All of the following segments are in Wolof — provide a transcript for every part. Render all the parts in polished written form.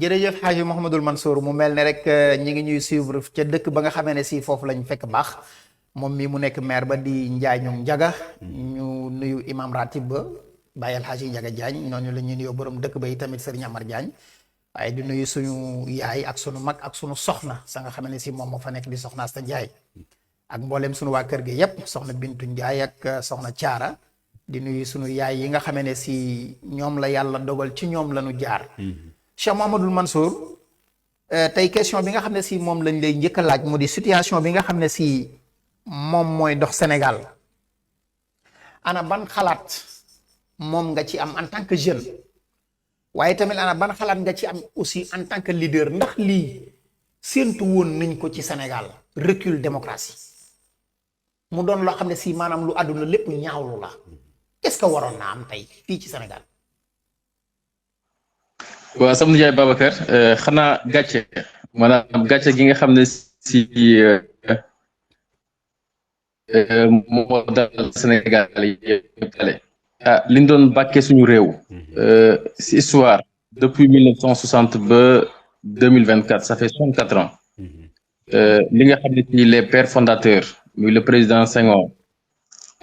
jërëjëf Xaaji Mouhamadul Mansour mu mel ne rek ñi ngi ñuy suivre ca dëkk ba nga xamee ne si foofu lañ fekk baax moom mii mu nekk maire ba di Njaañu Njaga ñu nuyu imam ratib ba bàyyil Xaaji Njaga Jaañ noonu la ñuy nuyoo borom dëkk ba yi tamit Sëriñ Amar Jaañ waaye di nuyu suñu yaay ak sunu mag ak sunu soxna sa nga xamee ne si moom moo fa nekk di soxna Asta Njaay ak mbooleem sunu waa kër gi yépp soxna Bintu Njaay ak soxna Caara di nuyu sunu yaay yi nga xamee ne si ñoom la yàlla dogal ci ñoom la ñu jaar Cheikh Mouhamadoul Mansour tey question bi nga xam ne si moom lañ lay njëkk a laaj mu di situation bi nga xam ne si moom mooy dox Sénégal ana ban xalaat moom nga ci am en tant que jeune waaye tamit ana ban xalaat nga ci am aussi en tant que leader ndax lii séentu woon nañ ko ci Sénégal recul démocratie mu doon loo xam ne si maanaam lu àdduna lépp ñaawlu la est-ce que waroon naa am tey fii ci Sénégal. waaw Sam Ndiaye Babacar xanaa gàcce maanaam gàcce gi nga xam ne si moo dal Sénégal yëpp li ñu doon bàkkee suñu réew si histoire depuis 1960 ba 2024 ça fait 64 ans li nga xam ne si les pères fondateurs muy le président Senghor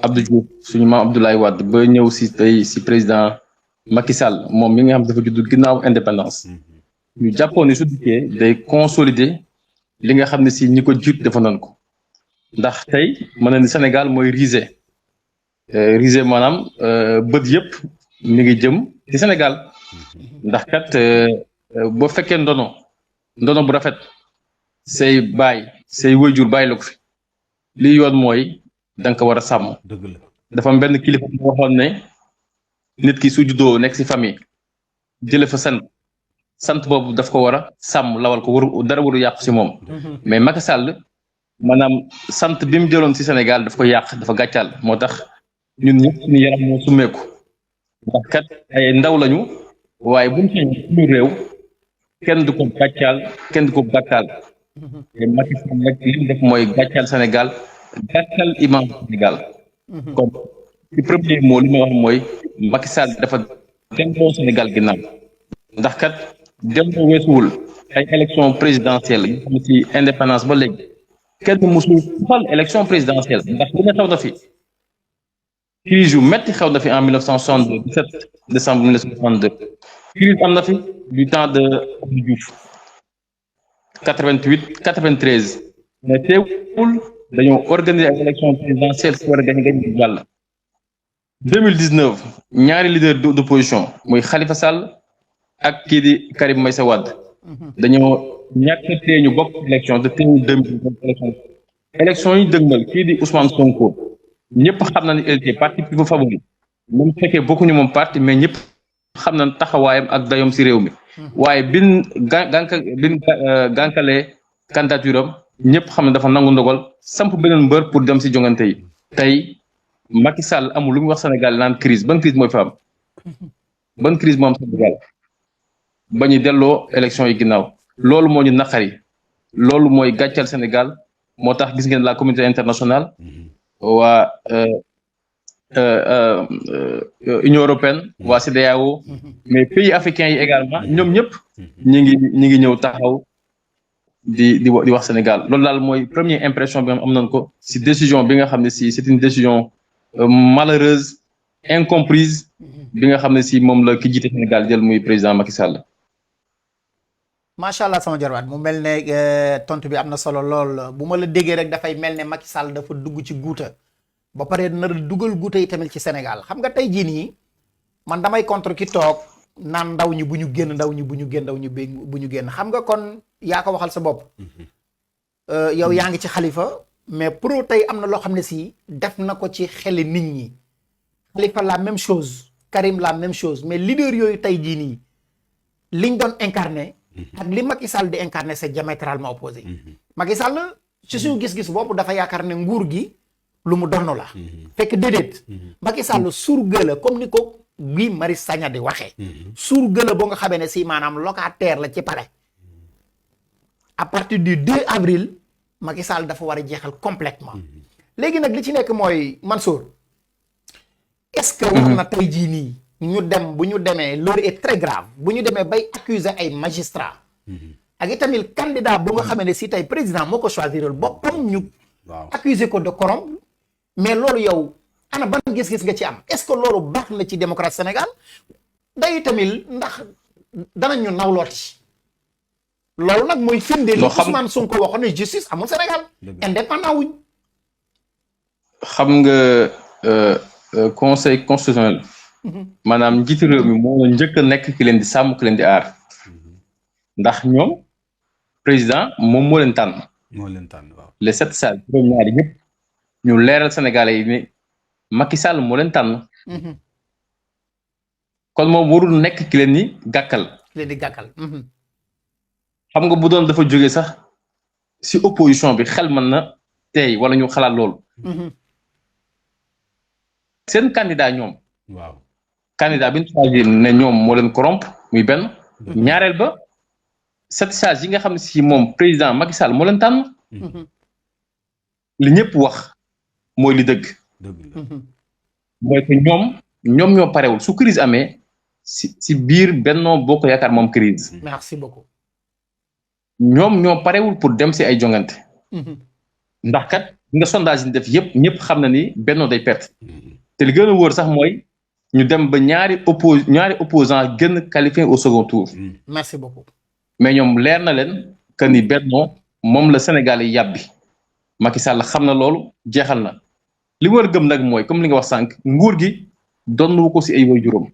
Abdou Diouf suñu maam Abdoulaye Wade ba ñëw si tey si président Macky Sall moom mi nga xam dafa judd ginnaaw indépendance ñu jàppoon ni su dikkee day consolider li nga xam ne si ñi ko jiit dafa noonu ko ndax tey mën na ni Sénégal mooy risé maanaam bët yëpp mi ngi jëm ci Sénégal ndax kat boo fekkee ndono bu rafet say baay say waajur bàyyi la ko fi lii yoon mooy da nga ko war a sàmm. dëgg la dafa am benn kilifa bu waxoon ne nit ki su juddoo nekk ci famille jële fa sant boobu daf ko war a sàmm lawal ko dara waru yàqu ci moom mais Macky Sall maanaam sant bi mu jëloon ci Sénégal daf ko yàq dafa gàccal moo tax ñun ñëpp suñu yaram moo summeeku ndax kat ay ndaw lañu waaye buñ sañ suñu réew kenn du ko gàccal kenn du ko gàccal te Macky Sall nag li mu def mooy gàccal Sénégal gàccal imam Sénégal kon ci premier mot li ma wax mooy Macky Sall dafa delloo Sénégal ginnaaw ndax kat delloo weesuwul ay élection présidentielle yi xam ci indépendance ba léegi kenn musul fal élection présidentielle ndax li nga xew na fi crise yu metti xew na fi en 1962 17 décembre 1962 crise am na fi du temps de Abdou Diouf 88 93 mais teewul dañoo organiser ay élection présidentielle su war a gañ jàll 2019 ñaari leader d'opposition muy Khalifa Sall ak kii di Karim Meïssa Wade dañoo ñàkk tee ñu bokk élection te teewul 2019 élection yi dëgmal kii di Ousmane Sonko ñëpp xam na ni il était parti plus favori même fekkee bokkuñu moom parti mais ñëpp xam na taxawaayam ak dayoom ci réew mi waaye bin gànkalee candidature am ñëpp xam ne dafa nangu ndogal samp beneen mbër pour dem ci jongante yi tey Macky Sall amul lu mu wax Sénégal naan crise ban crise mooy fa am ban crise moo am Sénégal ba ñu delloo élection yi ginnaaw loolu moo ñu naqari loolu mooy gàccal Sénégal moo tax gis ngeen la communauté internationale waa Union européenne waa CEDEAO mais pays africains yi également ñoom ñëpp ñi ngi ñëw taxaw di wax Sénégal loolu daal mooy première impression bi am nañ ko ci décision bi nga xam ne ci c'est une décision malheureuse incomprise bi nga xam ne ci moom la ki jiite Sénégal jël muy président Macky Sall. macha allah sama jarwaat mu mel ne tontu bi am na solo lool bu ma la déggee rek dafay mel ne Macky Sall dafa dugg ci guuta ba pare nar a dugal guuta yi tamit ci Sénégal xam nga tey jii nii man damay contre ki toog naan ndaw ñi bu ñu génn ndaw ñi bu ñu génn ndaw ñi bu ñu génn xam nga kon yaa ko waxal sa bopp yow yaa ngi ci Khalifa mais pro tey am na loo xam ne si def na ko ci xeli nit ñi Khalifa la même chose Karim la même chose mais leader yooyu tey jii nii liñ doon incarné ak li Macky Sall di incarné c'est diamétralement opposé Macky Sall ci suñu gis-gis bopp dafa yaakaar ne nguur gi lu mu donn la fekk déedéet Macky Sall surga la comme ni ko Guy Marius Sagna di waxee surga la boo nga xamee ne si maanaam locataire la ci palais à partir du 2 avril Macky Sall dafa war a jeexal complètement léegi nag li ci nekk mooy Mansour est-ce que war na tey jii nii ñu dem bu ñu demee loolu est très grave bu ñu demee bay accuser ay magistrats ak itamit candidat bu nga xamee ne si tey président moo ko choisiral boppam ñu accuser ko de corrompre mais loolu yow ana ban gis-gis nga ci am est-ce que loolu baax na ci démocratie Sénégal day tamit ndax danañ ñu nawlooti loolu nag mooy firnde li Ousmane Sonko waxoon ne justice amul Sénégal indépendant wuñ xam nga conseil constitutionnel maanaam njiitu réew mi moo njëkk a nekk ki leen di sàmm ki leen di aar ndax ñoom président moom moo leen tànn waaw les 7 sages juróom-ñaari ñëpp ñu leeral Sénégalais yi ne Macky Sall moo leen tànn kon moom warul nekk ki leen di gàkkal xam nga bu doon dafa jógee sax si opposition bi xel mën na tey wala ñu xalaat loolu seen candidat ñoom waaw candidat bi ñu choisir ne ñoom moo leen corrompre muy benn ñaareel ba 7 sages yi nga xam ne si moom président Macky Sall moo leen tànn li ñëpp wax mooy li dëgg mooy que ñoom ñoo parewul su crise amee si biir Benno Bokk Yaakaar moom crise merci beaucoup ñoom ñoo parewul pour dem si ay jongante ndax kat nga sondage yi def yëpp ñëpp xam na ni Benno day perte te li gën a wóor sax mooy ñu dem ba ñaari opposant gën qualifié au second tour merci beaucoup mais ñoom leer na leen que ni Benno moom la Sénégal yi yàbbi Macky Sall xam na loolu jeexal na li war a gëm nag mooy comme li nga wax sànq nguur gi donnu ko si ay waajuram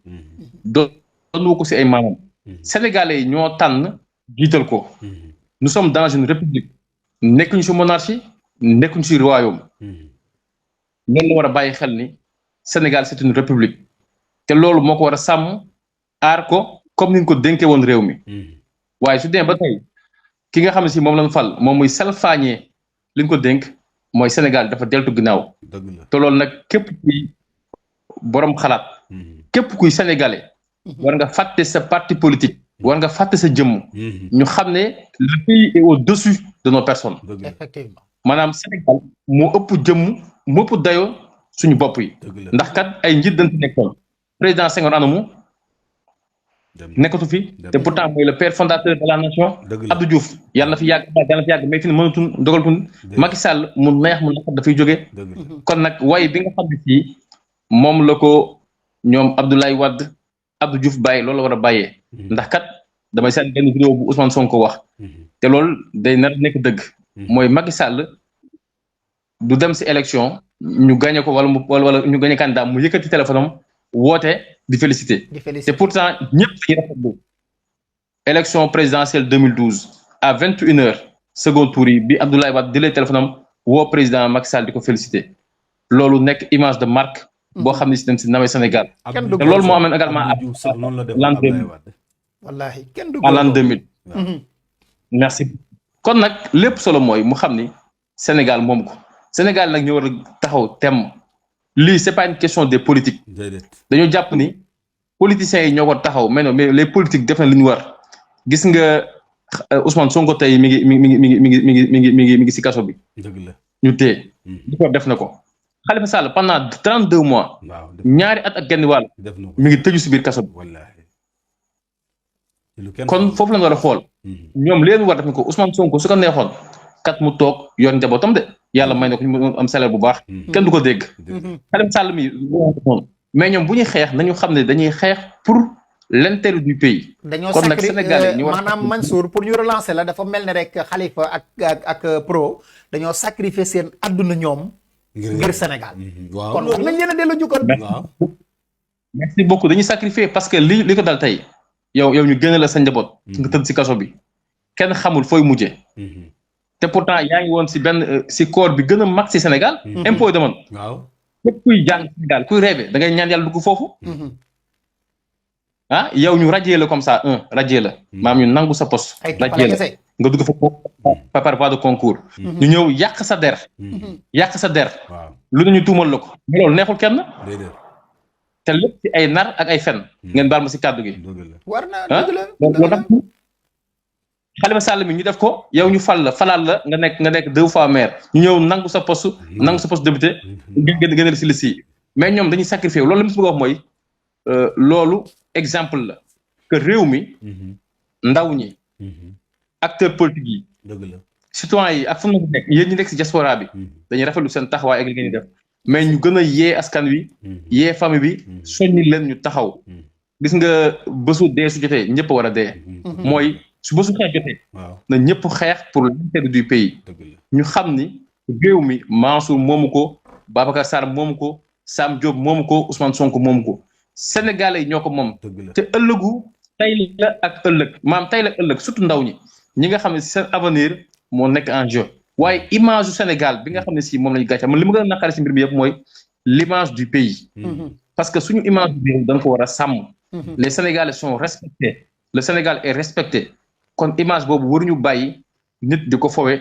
donnu ko si ay maamam Sénégalais yi ñoo tànn jiital ko nous sommes dans une république nekkuñu si monarchie nekkuñu si royaume loolu la war a bàyyi xel ni Sénégal c'est une république te loolu moo ko war a sàmm aar ko comme ni ñu ko dénkee woon réew mi waaye su demee ba tey ki nga xam ne si moom lañ fal moom muy salfaañee li ñu ko dénk mooy Sénégal dafa deltu ginnaaw te loolu nag képp kuy borom xalaat képp kuy sénégalais war nga fàtte sa parti politique war nga fàtte sa jëmm ñu xam ne le pays est au-dessus de nos personnes effectivement maanaam Sénégal moo ëpp jëmm moo ëpp dayoo suñu bopp yi ndax kat ay njiit dañ fi nekkoon président Senghor anamu nekkatu fi te pourtant mooy le père fondateur de la nation Abdou Diouf yàlla na fi yàgg mais fi ne mënatun dogaltun Macky Sall mu neex mu naqar dafay jóge kon nag way bi nga xam ne fii moom la ko ñoom Abdoulaye Wade Abdou Diouf bàyyi loolu la war a bàyyee ndax kat damay seet benn vidéo bu Ousmane Sonko wax te loolu day nar nekk dëgg mooy Macky Sall du dem si élection ñu gagné ko wala ñu gagné candidat mu yëkkati téléphone am woote di féliciter te pourtant ñëpp dañuy rafetlu élection présidentielle 2012 à 21h second tour yi bi Abdoulaye Wade di lay téléphone am woo président Macky Sall di ko féliciter loolu nekk image de marque boo xam ne si dañ si nawee Sénégal te loolu moo amee également l'an 2000 wallaahi kenn du à l'an 2000 merci kon nag lépp solo mooy mu xam ni Sénégal moom ko Sénégal nag ñu war a taxaw temm lii c'est pas une question des politiques dañoo jàpp ni politiciens yi ñoo ko taxaw mais non mais les politiques def na li ñu war gis nga Ousmane Sonko tey mi ngi si kaso bi ñu téye li ko def na ko Khalifa Sall pendant 32 mois ñaari at ak genn wàll mi ngi tëju si biir kaso bi kon foofu la nga war a xool ñoom leen war def na ko Ousmane Sonko su ko neexoon kat mu toog yor njabootam de yàlla may na ko ñu am salaire bu baax kenn du ko dégg Khalifa Sall mi noonu mais ñoom bu ñuy xeex nañu xam ne dañuy xeex pour l'intérêt du pays dañoo kon nag Sénégalais ñu maanaam Mansour pour ñu relancer la dafa mel ne rek Khalifa ak pro dañoo sacrifier seen àdduna ñoom ngir Sénégal kon war nañ leen a delloo jukkal merci beaucoup dañuy sacrifier parce que li ko dal tey yow ñu génne la sa njaboot nga tëdd si kaso bi kenn xamul fooy mujjee te pourtant yaa ngi woon si benn si corps bi gën a mag si Sénégal impôt de man képp kuy jàng Sénégal kuy rêvé da ngay ñaan yàlla dugg foofu ah yow ñu radier la comme ça radier la maam ñu nangu sa poste radier la nga dugg fa par voie de concours ñu ñëw yàq sa der lu nañu tuumal la ko mais loolu neexul kenn te lépp ci ay nar ak ay fen ngeen baal ma si kàddu gi war na loolu tax Khalifa Sall mi ñu def ko yow ñu falaat la nga nekk 2 fois maire ñu ñëw nangu sa poste député ngeen si liste yi mais ñoom dañuy sacrifier loolu la mu si bëgg a wax mooy loolu exemple la que réew mi ndaw ñi acteurs politiques yi dëgg la citoyens yi ak fu mu nekk yéen ñi nekk si diaspora bi dañuy rafetlu seen taxawaay ak li ngeen di def mais ñu gën a yee askan wi yee famille bi soññi leen ñu taxaw gis nga bésu dee su jotee ñëpp war a dee mooy su bésu xeex jotee waaw na ñëpp xeex pour l'intérêt du pays dëgg la ñu xam ni réew mi Mansour moomu ko Babacar Sarr moomu ko Sam Diop moomu ko Ousmane Sonko moomu ko Sénégalais yi ñoo ko moom dëgg la te ëllëgu tey la ak ëllëg maam tey la ëllëg surtout ndaw ñi nga xam ne si seen avenir moo nekk en jeu waaye image du Sénégal bi nga xam ne si moom la ñu gàcce man li ma gën a naqari si mbir mi yëpp mooy l'image du pays parce que suñu image du pays dañ ko war a sàmm les Sénégalais sont respectés le Sénégal est respecté kon image boobu waruñu bàyyi nit di ko fowe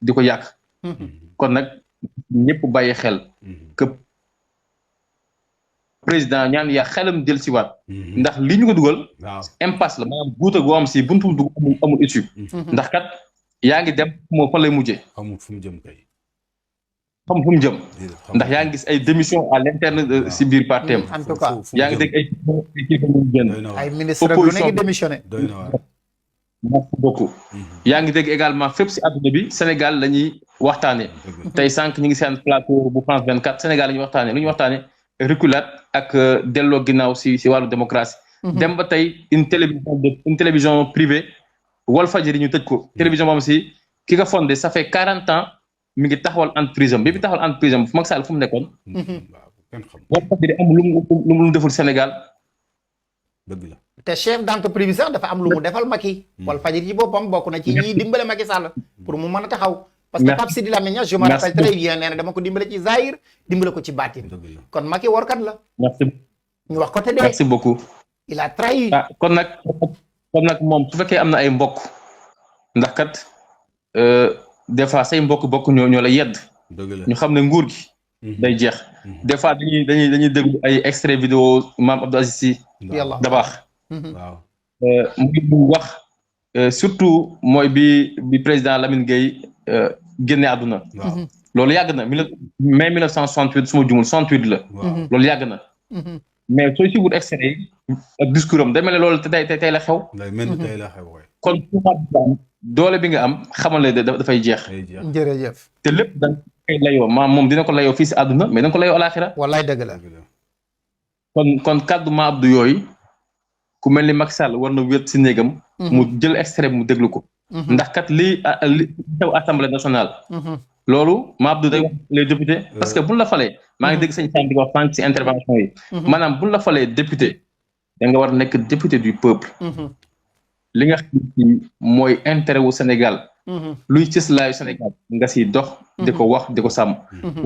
di ko yàq kon nag ñëpp bàyyi xel que président ñaan yaa xelam jël si waat ndax li ñu ko dugal waaw impasse la maanaam guuta goo am si buntu dugg amul issue ndax kat yaa ngi dem moo fan lay mujjee xamul fu mu jëm kay xam fu mu jëm ndax yaa ngi gis ay démission à l'interne si biir partem en tout cas yaa ngi dégg ay kilifa ñu génn ay ministre lu ne ngi démissionné doy na waar merci beaucoup yaa ngi dégg également fépp si àdduna bi Sénégal la ñuy waxtaane tey sànq ñu ngi seen plateau bu France 24 Sénégal la ñuy waxtaane lu ñuy waxtaane reculade ak delloo ginnaaw si wàllu démocratie dem ba tey une télévision privée Walfadjri ñu tëj ko télévision moom si ki nga fondé ça fait 40 ans mi ngi taxawal entreprise am bi taxawal entreprise am Macky Sall fu mu nekkoon Walfadjri am lu mu deful Sénégal dëgg la te chef d'entreprise bi sax dafa am lu mu defal Macky Walfadjri ci boppam bokk na ci ñiy dimbale Macky Sall pour mu mën a taxaw parce que Pape Sidi Lamine Niass je me rappelle très bien nee na dama ko dimbale ci zahir dimbale ko ci baatin kon Macky warkat la merci ñu wax ko te dee merci beaucoup il a trahi kon nag moom su fekkee am na ay mbokk ndax kat des fois say mbokk ñoo la yedd ñu xam ne nguur gi day jeex des fois dañuy déglu ay extrait vidéo Mame Abdou Aziz Sy Dabakh waaw mu wax surtout mooy bi président Lamine Gueye génne àdduna loolu yàgg na mai 1968 su ma jumul 68 la loolu yàgg na mais sooy suivre extrait yi ak discours am day mel ne loolu tey la xew kon doole bi nga am xamal ne dafay jeex jërëjëf te lépp dañ koy layoo moom dina ko layoo fii si àdduna mais dina ko layoo alaxira wallaay dëgg la kon kaddu Mame Abdou yooyu ku mel ni Macky Sall war na wéet si néegam mu jël extrait mu déglu ko ndax kat li xew assemblée nationale loolu Mame Abdou day wax les députés parce que buñ la falee maa ngi dégg sëñ Sam di wax sànq si intervention yi maanaam buñ la falee député da nga war a nekk député du peuple li nga xam ne mooy intérêt wu Sénégal luy cëslaayu Sénégal nga si dox di ko wax di ko sàmm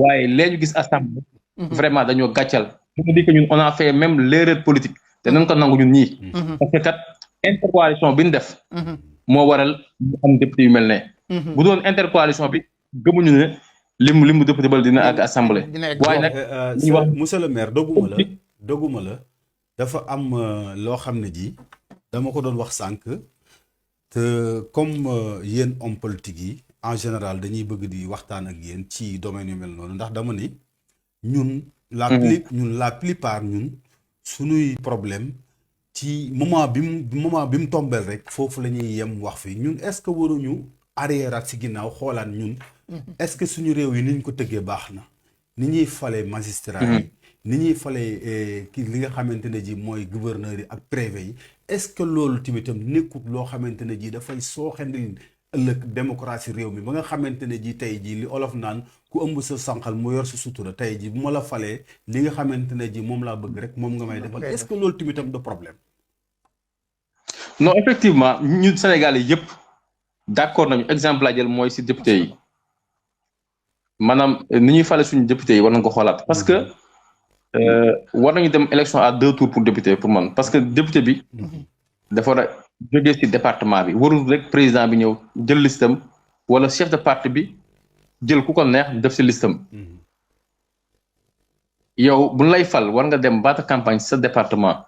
waaye lee ñu gis assemblée vraiment dañoo gàccal ñu di que ñun on a fait même l'erreur politique te nañ ko nangu ñun ñii parce que kat intercoalition bi ñu def moo waral ñu am député yu mel ne bu doon intercoalition bi gëmuñu ne limu député bal dina ak assemblée waaye nag ñu wax monsieur le maire dogguma la dafa am loo xam ne ji dama ko doon wax sànq te comme yéen homme politique yi en général dañuy bëgg di waxtaan ak yéen ci domaine yu mel noonu ndax dama ni ñun la plupart ñun suñuy problème ci moment bi mu tombel rek foofu la ñuy yem wax fi ñun est-ce que waruñu arrière ci ginnaaw xoolaat ñun est-ce que suñu réew yi ni ñu ko tëggee baax na ni ñuy falee magistrat yi ni ñuy falee ki li nga xamante ne ji mooy gouverneur yi ak préfet yi est-ce que loolu timitam nekkut loo xamante ne ji dafay sooxandil ëllëg démocratie réew mi ba nga xamante ne ji tey ji li olof naan ku ëmb sa sànqal mu yor sa sutura tey ji bu ma la falee li nga xamante ne ji moom laa bëgg rek moom nga may defal est-ce que loolu timitam de problème non effectivement ñun Sénégalais yëpp d'accord nañu exemple laa jël mooy si député yi maanaam ni ñuy fale suñu député yi war nañ ko xoolaat parce que war nañu dem élection à 2 tours pour député pour man parce que député bi dafa war a jógee ci département bi warul rek président bi ñëw jël listam wala chef de parti bi jël ku ko neex def ci listam yow bu lay fal war nga dem baata campagne sa département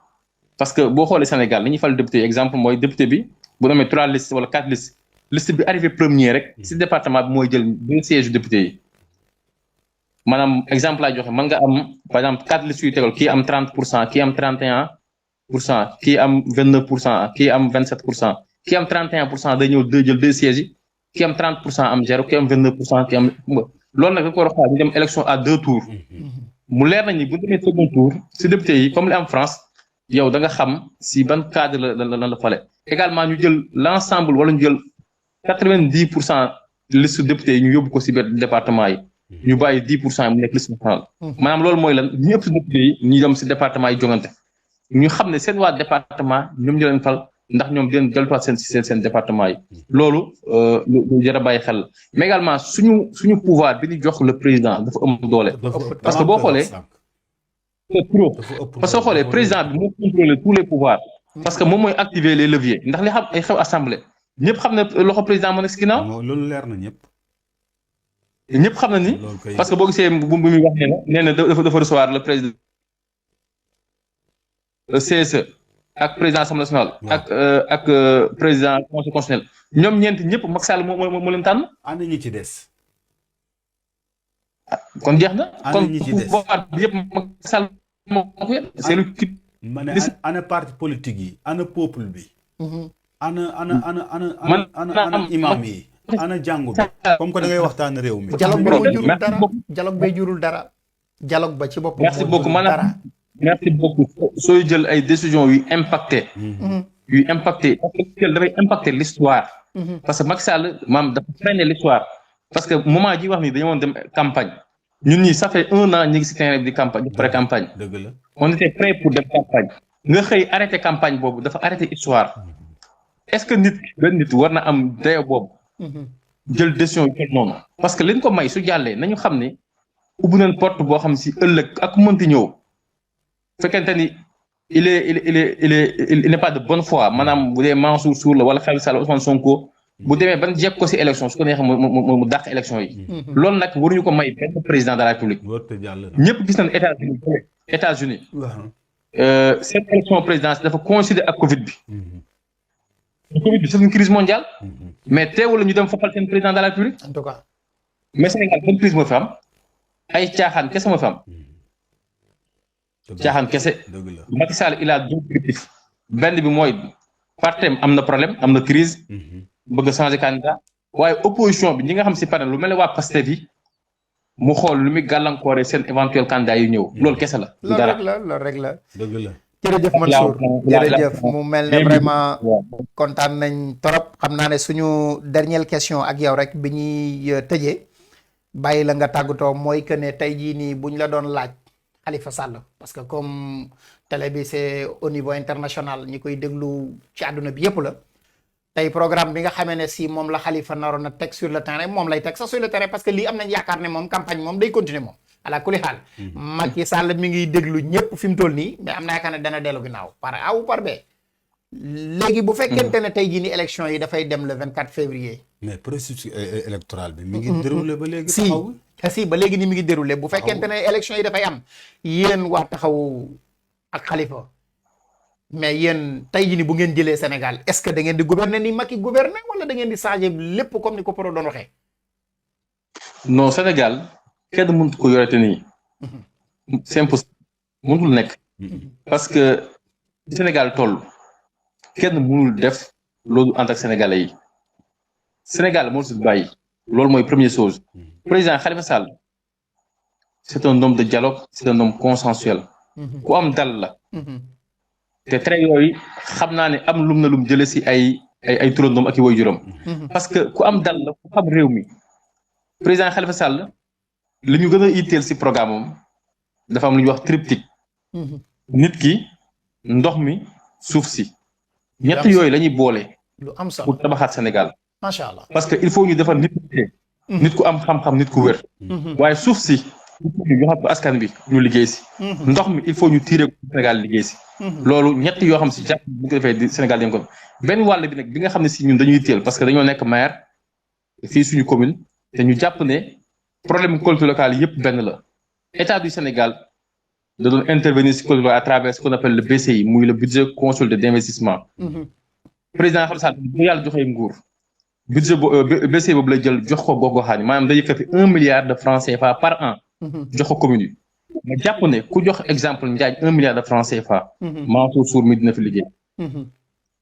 parce que boo xoolee Sénégal ni ñuy fal député exemple mooy député bi bu demee 3 listes wala 4 listes liste bi arrivé premier rek ci département bi mooy jël 2 sièges député yi maanaam exemple laa joxe mën nga am par exemple 4 listes yu tegal kii am 30% kii am 31 kii am 29%, kii am 27%, kii am 31% day ñëw jël 2 sièges yi, kii am 30% am 0, kii am 29%, kii am loolu nag da ko war a xool ñu dem élection à 2 tours. mu leer nañu bu demee second tour si député yi comme li am France yow da nga xam si ban cadre la fale. également ñu jël l'ensemble wala ñu jël 90% liste député yi ñu yóbbu ko si biir département yi. ñu bàyyi 10% yi mu nekk liste nationale. maanaam loolu mooy lan ñi ëpp si député yi ñu dem si département yi jongante. ñu xam ne seen waa département ñoom ñu leen fal ndax ñoom dinañ delluwaat seen département yi. loolu lu jar a bàyyi xel mais également suñu pouvoir bi ñu jox le président dafa am doole. parce que boo xoolee c'est trop parce que soo xoolee président bi moo contrôler tous les pouvoirs. parce que moom mooy activer les leviers ndax li xam ay xew assemblée ñëpp xam ne loxo président moo nekk si ginnaaw. loolu leer na ñëpp. ñëpp xam na ni parce que boo gisee bu muy wax nee na dafa recevoir le président CSE ak président assemblée nationale. ak président conseil constitutionnel ñoom ñeent ñëpp Macky Sall moo leen tànn. ana ñi ci des. kon jeex na. ana ñi ci des kon pouvoir bi yëpp Macky Sall moo ko yor. c'est lui qui. ma ne ana parti politique yi ana peuple bi. ana imam yi. ana jàngu bi comme que da ngay waxtaan réew mi. dialogue bi moo jurul dara dialogue bay jurul dara. dialogue ba ci boppam. merci beaucoup maanaam merci beaucoup sooy jël ay décisions yu impacté. parce que dafay impacté l'histoire. parce que Macky Sall maam dafa freiner l'histoire. parce que moment ji wax ni dañoo woon dem campagne. ñun ñii ça fait 1 an ñu ngi si terrain bi di campagne di pré campagne. dëgg la on était prêt pour dem campagne. nga xëy arrêté campagne boobu dafa arrêté histoire. est-ce que benn nit war na am dayo boobu. jël décision yu mel noonu. parce que liñ ko may su jàllee nañu xam ne ubbi nañ porte boo xam si ëllëg ak mënti ñëw fekkente ni il n'est pas de bonne foi maanaam bu dee Mansour Sour la wala Khalifa Sall Ousmane Sonko bu demee ban jekk ko si élection su ko neexee mu dàq élection yi. loolu nag waruñu ko may benn président de la République. ñëpp gis nañ États-Unis. cette élection présidentielle dafa coïncider ak Covid bi. Covid bi c'est une crise mondiale. mais teewul ñu dem foqal seen président de la République. en tout cas. mais Sénégal ban crise moo fi am ay caaxaan kese moo fi am. caaxaan kese. Macky Sall il a deux objectifs. benn bi mooy partem am na problème am na crise. bëgg a changer candidat. waaye opposition bi ñi nga xam si panel lu mel ne waa Pastef yi mu xool lu muy gàllankooree seen éventuel candidat yu ñëw loolu kese la. dara loolu rek la. dëgg la. jërëjëf Mansour jërëjëf mu mel ne vraiment kontaan nañ torop xam naa ne suñu dernière question ak yow rek bi ñuy tëjee bàyyi la nga tàggatoo mooy que ne tey jii nii buñ la doon laaj Khalifa Sall parce que comme télé bi c'est au niveau international ñi koy déglu ci àdduna bi yépp la tey programme bi nga xamee ne si moom la Khalifa naroon a teg sur le terrain moom lay teg sax sur le terrain parce que lii am nañ yaakaar ne moom campagne moom day continuer moom ala kuli xaal Macky Sall mi ngi déglu ñëpp fi mu toll nii mais am na yaakaar ne dana dellu ginnaaw par A ou par B léegi bu fekkente ne tey jii ni élection yi dafay dem le 24 février. mais processus électoral bi mi ngi déroulé ba léegi. si ba léegi ni mi ngi déroulé bu fekkente ne élection yi dafay am yéen waa taxawu ak Khalifa mais yéen tey jii ni bu ngeen jëlee Sénégal est-ce que da ngeen di gouverner ni Macky gouverner wala da ngeen di changer lépp comme ni ko Poro doon waxee. non Sénégal. kenn mënut ko yorete nii c'est impossible mënutul nekk parce que Sénégal toll kenn mënul def loolu ànd ak sénégalais yi Sénégal moo si bàyyi loolu mooy première chose président Khalifa Sall c'est un homme de dialogue c'est un homme consensuel ku am dal la te trait yooyu xam naa ne am lum jële si ay turandoom ak i woy juróom parce que ku am dal la ku xam réew mi président Khalifa Sall li ñu gën a itteel si programme am dafa am lu ñuy wax triptyque nit ki ndox mi suuf si ñett yooyu la ñuy boole lu am solo pour tabaxaat Sénégal macha allah parce que il faut ñu defar nit ku am xam-xam nit ku wér waaye suuf si ñu joxaat ko askan bi ñu liggéey si ndox mi il faut ñu tirer ko Sénégal liggéey si loolu ñett yoo xam si jàpp bu ñu ko defee di Sénégal dañ ko benn wàll bi nag bi nga xam ne si ñun dañuy itteel parce que dañoo nekk maire fii suñu commune te ñu jàpp ne problème collectivité locale yëpp benn la état du Sénégal da doon intervenir si collectivité à travers ce qu'on appelle le BCI muy le budget consolidé d'investissement président Khalifa Sall bu yàlla joxee nguur budget BCI boobu lay jël jox ko gox-goxaan yi maanaam day yëkkati 1 milliard de francs CFA par an jox ko commune yi ma jàpp ne ku jox exemple Njaañ 1 milliard de francs CFA. Mansour Sour mi dina fi liggéey.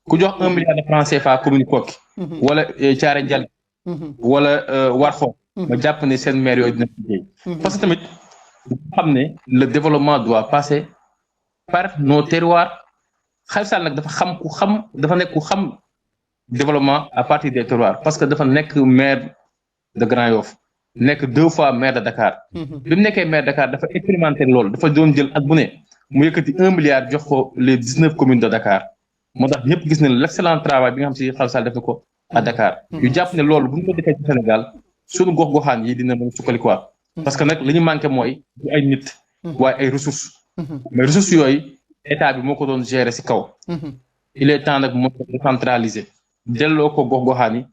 ku jox 1 milliard de francs CFA commune Koki. wala Thiaré Ndial. wala Warxo. ma jàpp ne seen maire yooyu dina fi liggéey. parce que tamit xam ne le développement doit passer par nos terroirs. Khalifa Sall nag dafa nekk ku xam développement à partir des terroirs parce que dafa nekk maire de Grand Yoff nekk 2 fois maire de Dakar. bi mu nekkee maire de Dakar dafa expérimenter loolu dafa doon jël at bu ne mu yëkkati 1 milliard jox ko les 19 communes de Dakar moo tax ñëpp gis nañ l'excellent travail bi nga xam si Khalifa Sall def na ko à Dakar. yu jàpp ne loolu bu ñu ko defee ci Sénégal suñu gox-goxaan yi dina mën a sukkandiku parce que nag li ñu manqué mooy du ay nit. waaye ay ressources. mais ressources yooyu. état bi moo ko doon gérer ci kaw. il est temps nag moo ko décentraliser delloo ko gox-goxaan yi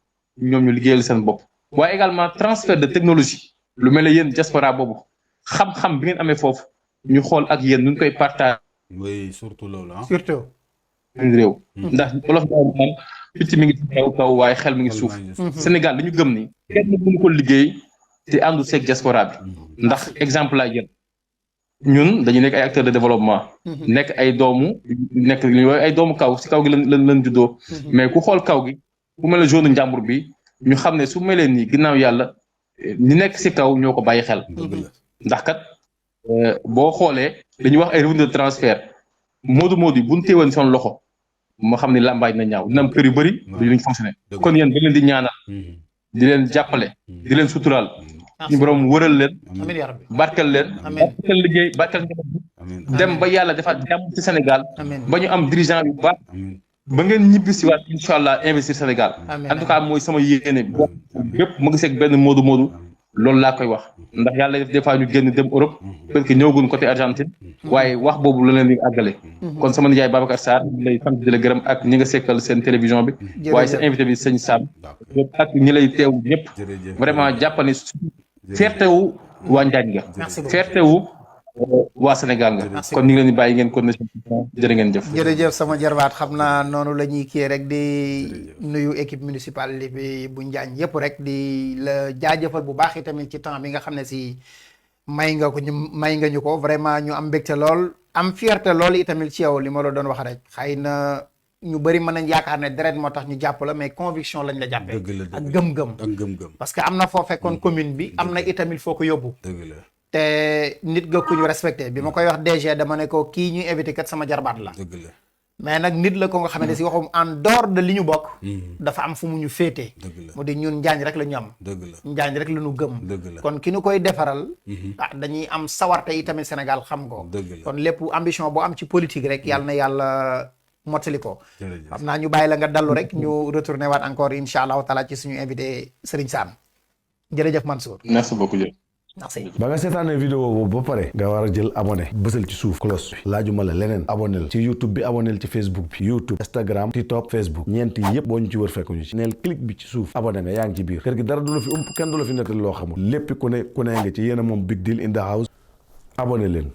ñoom ñu liggéeyal seen bopp. waaye également transfert de technologie lu mel ne yéen diaspora boobu xam-xam bi ngeen amee foofu ñu xool ak yéen nu ñu koy partager. oui surtout loolu ah. surtout. réew. ndax olof daal picc mi ngi ci kaw waaye xel mi ngi suuf. Sénégal dañu gëm ni kenn mënu ko liggéey te àndu seeg diaspora bi ndax exemple laa jël. ñun dañu nekk ay acteurs de développement. nekk ay doomu kaw ci kaw gi lan juddoo. mais ku xool kaw gi ku mel ne zone njàmbur bi ñu xam ne su melee nii ginnaaw yàlla ñi nekk ci kaw ñoo ko bàyyi xel. ndax kat boo xoolee dañuy wax ay revenu de transfert moodu yi bu ñu téewoon seen loxo moo xam ne làmbaay na ñaaw dina am kër yu bëri du ñu fonctionner kon yéen da leen di ñaanal di leen jàppale di leen suturaal. ñu borom wëral leen barkal leen barkal liggéey barkal dem ba yàlla defaat jàmm ci Sénégal ba ñu am dirigeant yu baax ba ngeen ñibbi si waat incha allah investir Sénégal en tout cas mooy sama yéene bépp ma gisee ak benn moodu loolu laa koy wax ndax yàlla def des fois ñu génn dem Europe parce que ñëwaguñ côté Argentine waaye wax boobu la leen di àggale kon sama nijaay Babacar Sarr lay sant di la gërëm ak ñi nga sekkal seen télévision bi waaye seen invité bi sëñ Sam ak ñi lay teew ñëpp vraiment jàppani fierté wu waa Njaañ nga fierté wu waa Sénégal nga kon ñu ngi leen di bàyyi ngeen kon na jërë ngeen jëf jërëjëf sama jarbaat xam naa noonu la ñuy kii rek di nuyu équipe municipale bi bu Njaañ yëpp rek di la jaajëfal bu baax itamit ci temps bi nga xam ne si may nga ñu ko vraiment ñu am mbégte lool am fierté lool itamit ci yow li ma la doon wax rek xëy na ñu bëri mën nañ yaakaar ne deret moo tax ñu jàpp la mais conviction lañ la jàppee ak gëm-gëm parce que am na foo fekkoon commune bi am na itamit foo ko yóbbu te nit nga ku ñu respecté bi ma koy wax DG dama ne ko kii ñuy invité kat sama jarbaat la mais nag nit la ko nga xamante si waxum en dehors de li ñu bokk dafa am fu mu ñu féetee mu di ñun Njaañ rek la ñu am Njaañ rek la ñu gëm kon ki ñu koy defaral dañuy am sawarte itamit Sénégal xam ko kon lépp ambition boo am ci politique rek yàlla na yàlla mottali ko xam naa ñu bàyyi la nga dallu rek ñu retourné waat encore incha allahu taala ci suñu invité Serigne Sam jërëjëf Mansour merci beaucoup merci ba nga seetaanee vidéo boobu ba pare nga war a jël abonné bësal ci suuf cloche bi laajuma la leneen abonnél ci YouTube bi abonnél ci Facebook bi YouTube Instagram TikTok Facebook ñeent yi yëpp boo ñu ci wër fekk ñu ci neel clic bi ci suuf abonné nga yaa ngi ci biir kër gi dara du la fi kenn du la fi nettali loo xamul lépp ku ne nga ci yéen a moom big deal in the house abonné leen